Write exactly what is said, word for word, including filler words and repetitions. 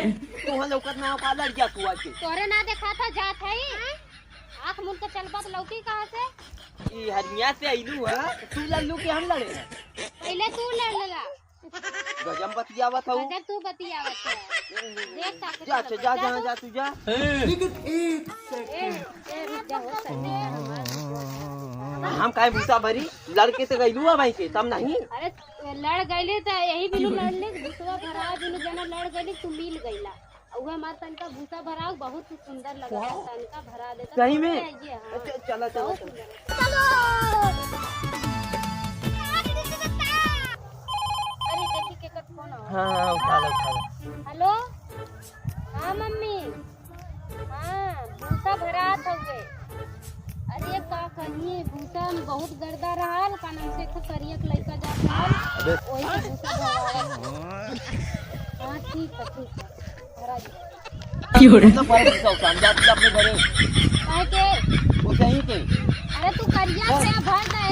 तोहर लौकत ना हो का लड़ गया तू आके? तोहरे ना देखा था जात है। आँख मूंद के चलबा त लौकी कहाँ से? ई हरिया से अइलू है, तू लड़ लू कि हम लड़े हैं? पहले तू लड़ लेला। गजब बतियावत हऊ। गजब तू बतियावत है। देख ताकत जा, से जा, जा, जा, तू जा। लेकिन एक ए, ए, रुक जा, हो सकते हैं हमारे। हम काहे भूसा भरी? लड़के से गइलू है भाई के, तब नहीं। अरे, लड़ गइली त यही बिनु लड़ ले, भूसवा भरा बिनु जना लड़ गइली, तू मिल गइला। उहे हमार तनका भूसा भराऊ बहुत ही सुंदर लगता है, तनका भरा देता। सही में? ये, हाँ। अच्छा, चला, चला, बहुत चला। सुंदर है। अरे, देखी केकर फोन आवा। हाँ, हाँ, उठा लो, उठा लो। हेलो, हाँ मम्मी, हाँ, भूसा भरात हउवे। अरे, का कहिए, भूसा में बहुत गर्दा रहल, का नाम से, एक ठो करिया के लइका जात रहल, अबे। वही से भूसा भरावत। हाँ, ठीक है, ठीक है। भरा दे। की हो रे? तो पर भूसा उतार जाती अपने घरे। काहे के? वो सही के। अरे तू करिया से भर दे।